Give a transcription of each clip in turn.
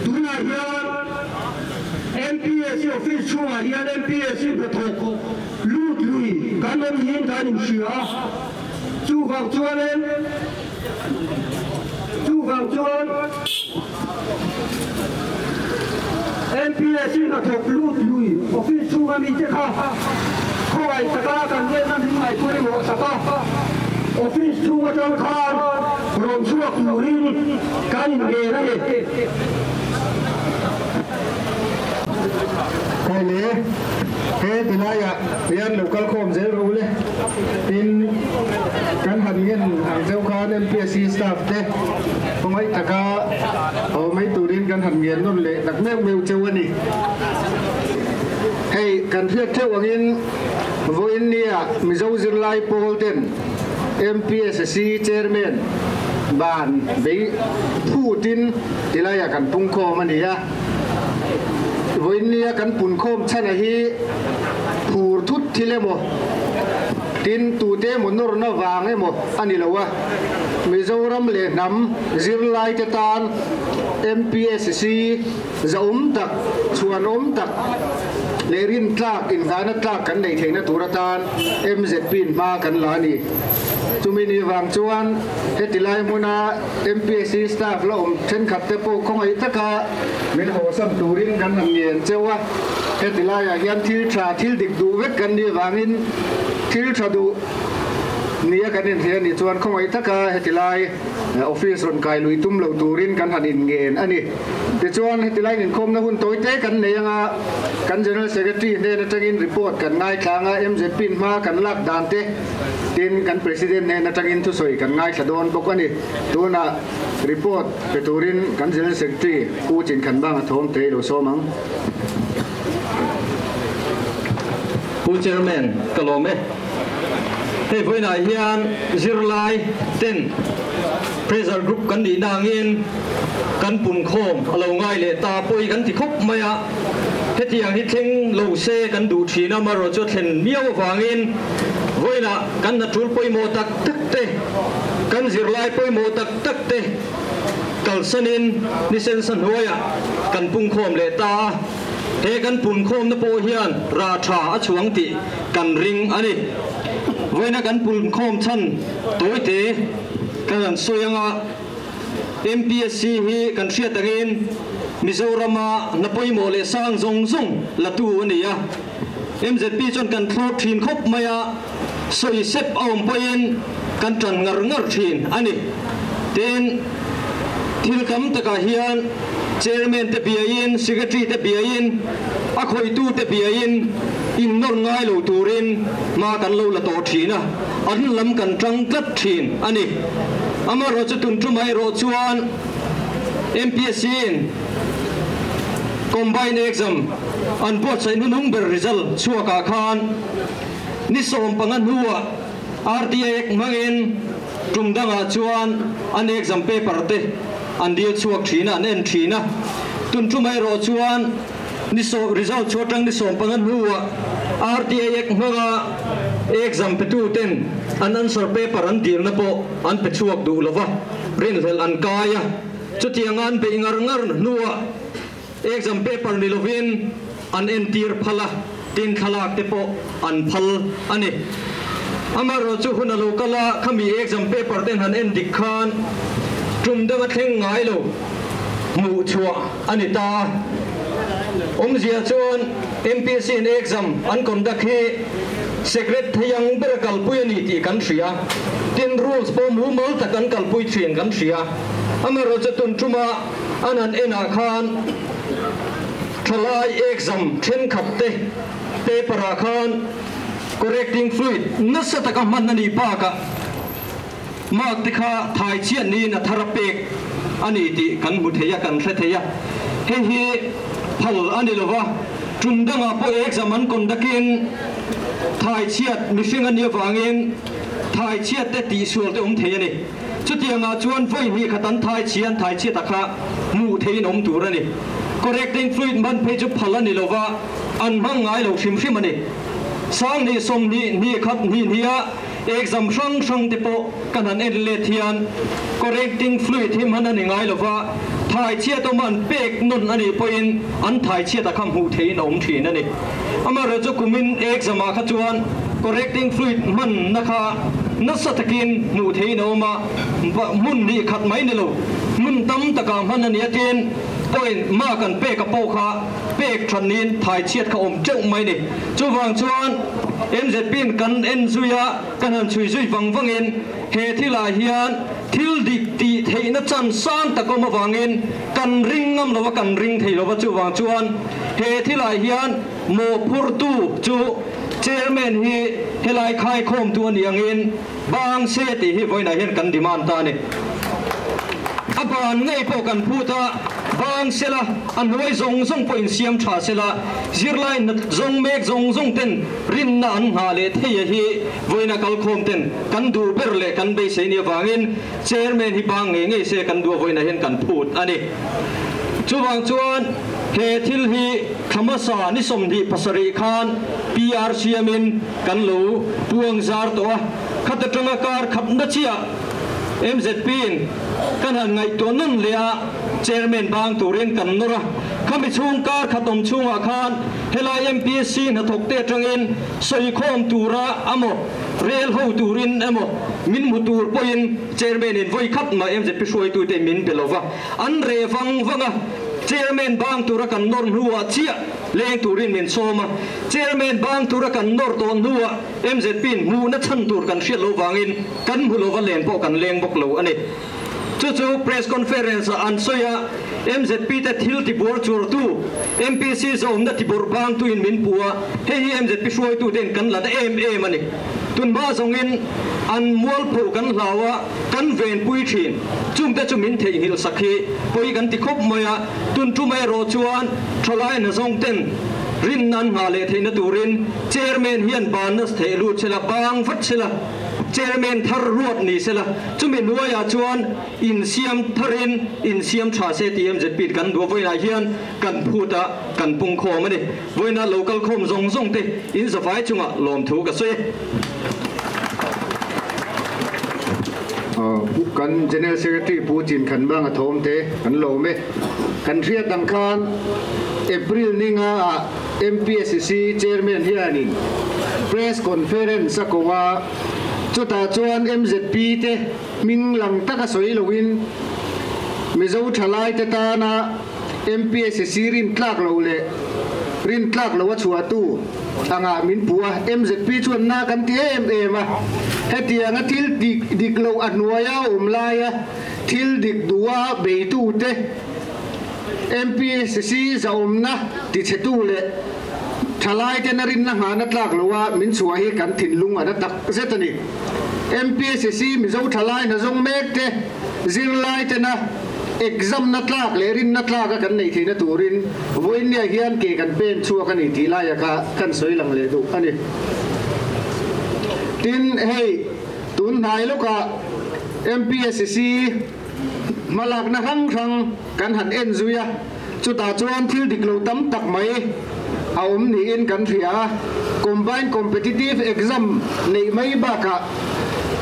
Tunah hian MPSC office chhungah hian MPSC hnathawk lut lui kan awm niin kan inhria a, chuvang chuanin chuvang chuan MPSC hnathawk lut lui office chhunga mite kha khawngaih taka kan ngenna min ngaihpawimawh sak a, office chhung atang khan rawn chhuak turin kan inngen a ni. Hei le, he tilaiah hian lo kal khawm zel rawh u le. Tin, kan han ngen ang deuh khan MPSC staff te khawngaih taka haw mai turin kan han ngen nawn leh tak meuh meuh cheu a ni. Hei, kan hriat theuh angin vawiin nia Mizo zirlai pawl ten MPSC chairman ban bei phutin tilaiah kan pungkhawm a ni a. Vawiin nia kan punkhawm chhana hi phur thut thil emaw, tin tute emaw nawrna vang emaw a ni lo a, Mizoram leh hnam zirlaite tan MPSC zahawm tak, chhuanawm tak leh rintlak, inngahna tlak kan neih theihna tur atan MZP-in hma kan la a ni. Chumi ni vang chuan heti lai hmuna MPSC staff la awm thenkhat te pawh khawngaih taka min hawsam turin kan han ngen cheu a, heti laiah hian thil tha, thil dik duh vek kan nih vangin thil tha duh. Nia kan inhria anih chuan khawngaih taka heti lai office rawn kai lui tum lo turin kan han inngen a ni. Tichuan heti laiin inkhawmna hun tawi te kan nei anga kan General Secretary hnen atangin report kan ngaithla anga MZP in hma kan lak dan te tin kan President hnen atangin thusawi kan ngaithla dawn bawk a ni. Tunah report pe turin kan General Secretary Pu Chinkhanbanga thawm te i lo sawm ang. Pu Chairman, ka lawm e. Hei vawiinah hian zirlai ten Pressure Group kan nihna angin kan punkhawm a lo ngai leh ta pawi kan ti khawp mai a. Hetiang hi thleng lo se kan duh thin a, amaherawh chu a thlen miau avangin vawiinah kan hna tul pawimawh tak tak te, kan zirlai pawimawh tak tak te kalsanin nisensa hnuaiah kan pungkhawm leh ta a. He kan punkhawmna pawh hian rah tha a chhuang tih kan ring a ni. Vawiina kan punkhawm chhan tawite kan han sawi anga MPSC hi kan hriat angin Mizorama hna pawimawh leh sang zawng zawng la tu a ni a. MZP chuan kan thlawp thin khawp mai a, sawi sep a awm pawhin kan tan ngar ngar thin a ni. Tin, thil tam takah hian Chairman te biain, Secretary te biain, a khawihtu te biain innawr ngai lo turin hma kan lo la tawh thin a, an lam kan tang tlat thin a ni. Amaherawhchu tun tumah erawh chuan MPSC in Combined Exam an buatsaih hnuhnung ber result chhuakah khan ni 15 hnuah RTI hmangin tum dangah chuan an exam paper te an dil chhuak thin a, an en thin a. Tun tum erawh chuan ni sawm result chhuah atang ni 15 hnuah RTI hmanga exam petu ten an answer paper an dilna pawh an pe chhuak duh lova, rinhlelh an kai a. Chutianga an beih ngar ngar hnuah exam paper ni lovin an entir phal a, tin thlalak te pawh an phal a ni. Amaherawh chu hun a lo kal a, khami exam paper ten han en dik khan tum dang a thleng ngai lo hmuh chhuah a ni ta a. Awmzia chuan MPSC in exam an conduct hi secret thei ang ber a kalpui a ni tih kan hria. Tin rules pawh mumal tak an kalpui thin kan hria. Amaherawh chu tun tuma an han enah khan thalai exam thenkhat te paper ah khan correcting fluid nasa taka hman a nih bakah mark te kha thai chiat niin a thar a pek a ni tih kan hmu thei a, kan hre thei a. Hei hi phal a ni lova, tum dangah pawh exam an conduct in thai chhiat mihring a nih avangin thai chhiat te tihsual te awm thei a ni. Chutiangah chuan vawi hnih khat an thai chhi an thai chhiat a kha hmuh theiin awm tur a ni. Correcting fluid hman phei chu phal a ni lova, an hmang ngai lo hrim hrim a ni. 20 20 hnih khat hnih hniha exam hrang hrang te pawh kan han en let hian correcting fluid hi hman a ni ngai lova, thai chhiat awma an pek nawn a nih pawhin an thai chhiat a kha hmuh theiin a awm thin a ni. Amaherawhchu kumin exam ah kha chuan correcting fluid hmanna kha nasa takin hmuh theiin a awm a, hmun hnih khat mai ni lo, hmun tam takah hman a ni a tin point mark an pek a pawh kha pek that niin thai chhiat kha awm teuh mai ni. Chuvang chuan MZP in kan en zui a, kan han chhui zui vang vangin he thilah hian thil dik tih theihna chan sang tak awm avangin kan ring ngam lova kan ring thei lova chuvang chuan he thilah hian mawhphurtu chu Chairman hi helai khaikhawmtu a nih angin bang se tih hi vawiinah hian kan demand ta a ni. A ban ngei pawh kan phut a, bang sela a hnuai zawng zawng pawh insiam tha sela zirlai hna zawng mek zawng zawng ten rinna an nghah leh thei a hi vawiina kalkhawm ten kan duh ber leh kan beisei nih avangin Chairman hi bang ngei ngei se kan duh a vawiinah hian kan phut a ni. Chuvang chuan he thil hi thla hmasa ni 27 khan PRCM in kan lo puang zar tawh a, khat atanga kar khatna chiah MZP in kan han ngaihtuah nawn leh a, Chairman bang turin kan nawr a. Khami chhung kar khat awm chhungah khan helai MPSC hnathawk te atangin sawikhawm tura amaw rel ho turin emaw min hmu tur pawhin Chairman in vawi khat mah MZP hruaitute min be lova, an reh vang vang a. Chairman bang tura kan nawr hnuah chiah leng turin min sawm a, Chairman bang tura kan nawr tawh hnuah MZP in hmuhna chhan tur kan hriat loh vangin kan hmu lova len pawh kan leng bawk lo a ni. Chu chu Press Conference ah an sawi a, MZP te thil tibuar chuartu MPC zawmna tibawrh bangtuin min pu a, hei hi MZP hruaituten kan la na em em a ni. Tunhma zawngin an mualpho kan hlau a, kan venpui thin. Chungte chu min theihnghilh sak hi pawi kan ti khawp mai a, tun tum erawh chuan thalai hnazawng ten rinna an nghah leh theihna turin Chairman hian banna theh lut sela, bang vat sela, Chairman thar ruat ni sela, chumi hnuaiah chuan insiam tharin insiam tha se tih MZP kan duh a, vawiinah hian kan phut a, kan pungkhawm a ni. Vawiina lo kal khawm zawng zawng te in zavai chungah lawmthu ka sawi e. Kan General Secretary Pu Chin Khan Bang a thawm te kan lawm e. Kan hriat ang khan April ninga ah MPSC Chairman hianin Press Conference a ko a, chutah chuan MZP te hming lang taka sawi loin Mizo thalai te tana MPSC rin tlak lo leh rin tlak lo a chhuahtu angah min puh a, MZP chuan na kan ti em em a, hetianga thil dik dik loh a hnuaia awm laia thil dik duha beitute MPSC zahawmna tichhetu leh thalaiten a rinna nghahna tlak loha min chhuah hi kan thinlung a na tak zet a ni. MPSC Mizo thalai hna zawng mek te zirlai tena Exam-na tlak leh rinna tlaka kan neih theihna turin vawiinniah hian ke kan pen chhuak a ni tih laia kha kan sawi lang leh duh a ni. Tin, hei tun hnai lawkah MPSC hmalakna hrang hrang kan han en zui a, chutah chuan thil dik lo tam tak mai a awm niin kan hria a, Combined Competitive Exam neih mai bakah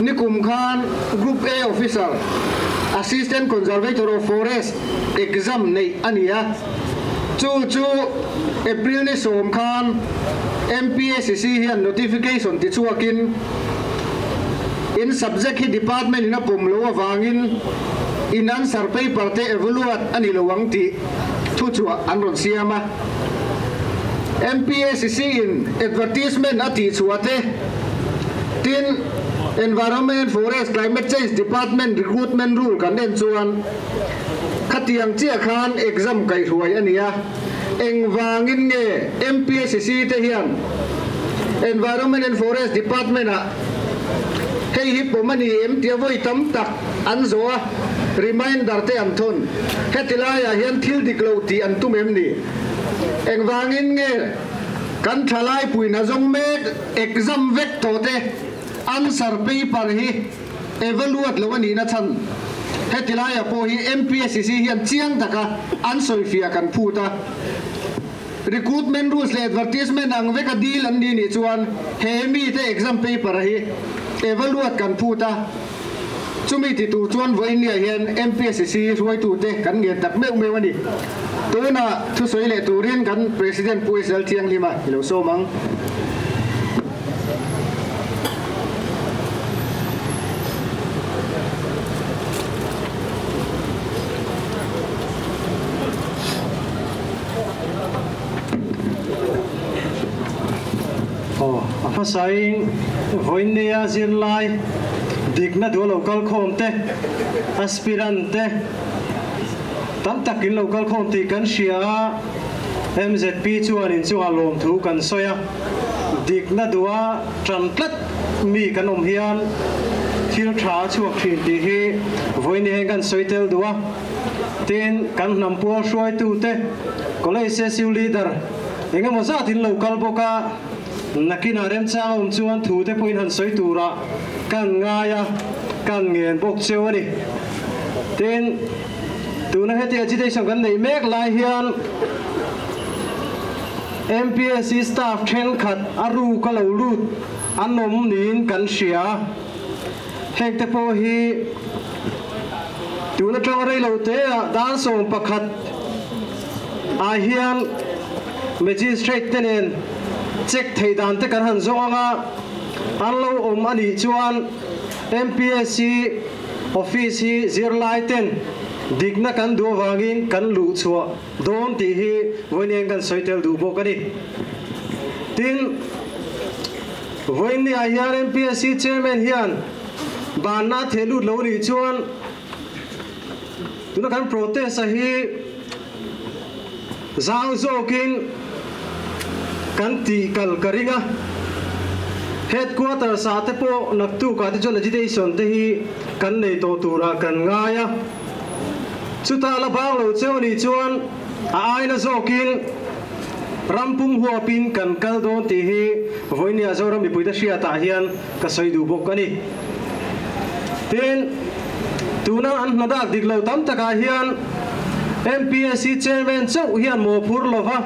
Nikum khan Group A Officer, Assistant Conservator of Forest exam neih a ni a, chu chu April ni sawm khan MPSC hian notification ti chhuakin in subject hi department in a pawm lo avangin in answer paper te evaluate a ni lo ang tih thu chhuah an rawn siam a. MPSC in advertisement a tih chhuah te, Tin, Environment, Forest, Climate Change Department Recruitment Rule kan en chuan khatiang chiah khan exam kaihhruai a ni a, engvangin nge MPSC te hian Environment and Forest Department ah hei hi pawm a ni em tia vawi tam tak an zawh a, reminder te an thawn. Heti laiah hian thil dik lo tih an tum em ni? Engvangin nge kan thalai puina zawng mek Exam vek tawh te answer paper hi evaluate lo a nihna chhan heti laiah pawh hi MPSC hian chiang taka an sawifiah kan phut a. Recruitment rules leh advertisement ang veka deal an ni nih chuan he mite exam paper hi evaluate kan phut a. Chumi ti tur chuan vawiinniah hian MPSC hruaitute kan ngen tak meuh meuh a ni. Tunah thusawi leh turin kan President Pu SL Thianghlima i lo sawm ang. Aw, a hmasain vawiinnia zirlai dikna duh a lo kal khawm te, aspirant te tam tak in lo kal khawm tih kan hria a, MZP chuan inchungah lawmthu kan sawi a, dikna duha tan tlat mi kan awm hian thil tha a chhuak thin tih hi vawiinni hian kan sawi tel duh a, tin kan hnam pual hruaitute College SU Leader Eng emaw zat in lo kal bawk a, nakinah remchang a awm chuan thu te pawhin han sawi turah kan ngai a, kan ngen bawk cheu a ni. Tin, tuna heti agitation kan neih mek lai hian MPSC staff thenkhat a ruk a lo lut an awm niin kan hria. Heng te pawh hi tun atanga rei lo te ah dan 11 ah hian Magistrate te nen check theih dan te kan han zawng ang a, an lo awm a nih chuan MPSC office hi zirlai ten Dikna kan duh avangin kan luh chhuah dawn tih hi vawiin kan sawi tel duh bawk a ni. Tin, vawiin niah hian MPSC Chairman hian banna a theh lut lo nih chuan tuna kan protest a hi zau zawkin kan tih kal ka ring a. Headquarters ah te pawh naktuk ah te chuan agitation te hi kan nei tawh turah kan ngai a. Chutah la bang lo cheu anih chuan a aina zawkin ram pum huapin kan kal dawn tih hi vawinia Zoram mipuite hriatah hian ka sawi duh bawk a ni. Tin, tuna an hnadak dik lo tam takah hian MPSC Chairman chauh hian mawhphur lova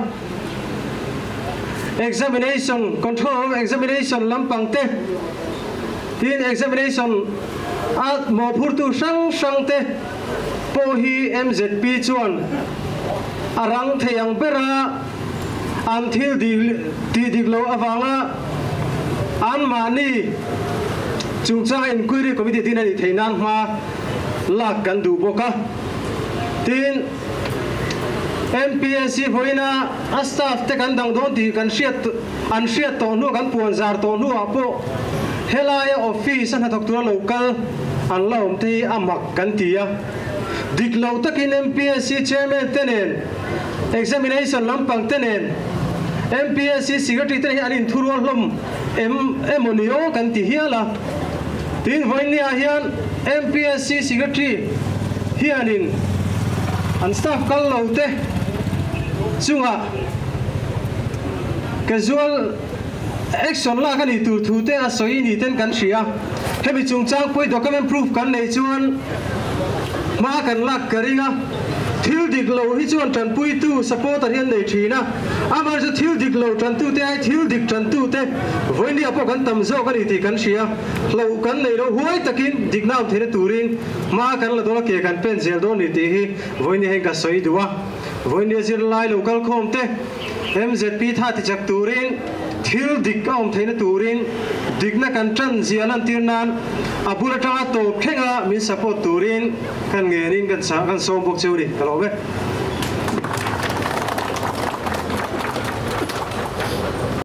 Examination, Control of Examination lampang te, tin Examination a mawhphurtu hrang hrang te pawh hi MZP chuan a rang thei ang bera an thil tih dik loh avanga anmahni chungchanga Inquiry Committee din a nih theih nan hma lak kan duh bawk a. Tin, MPSC vawiina a staff te kan dang dawn tih kan hriat an hriat tawh hnu kan puan zar tawh hnuah pawh helaia office a hnathawk tura lo kal an la awm te hi a mak kan ti a. Dik lo takin MPSC chairman te nen, examination lampang te nen, MPSC secretary te hi an inthurual hlawm em emaw ni aw kan ti hial a. Tin, vawiinniah hian MPSC secretary hianin an staff kal lo te chungah casual action lak a nih tur thu te a sawi ni ten kan hria. Hemi chungchang pawi document proof kan neih chuan hma kan lak ka ring a. Thil dik lo hi chuan tanpuitu supporter hi an nei thin a. Amah chu thil dik lo tantute ai thil dik tantute vawinia pawh kan tam zawk a ni tih kan hria. Hloh kan nei lo huai takin dikna awm theihna turin hma kan la dawn a, ke kan pen zel dawn ni tih hi vawinia hian ka sawi duh a. Vawinia zirlai lo kalkhawm te MZP tha tichak turin thil dik a awm theihna turin dikna kan tan zia lantir nan a bul atanga tawp thlenga min support turin kan ngenin kan sawm bawk cheu ni. Ka lawm e.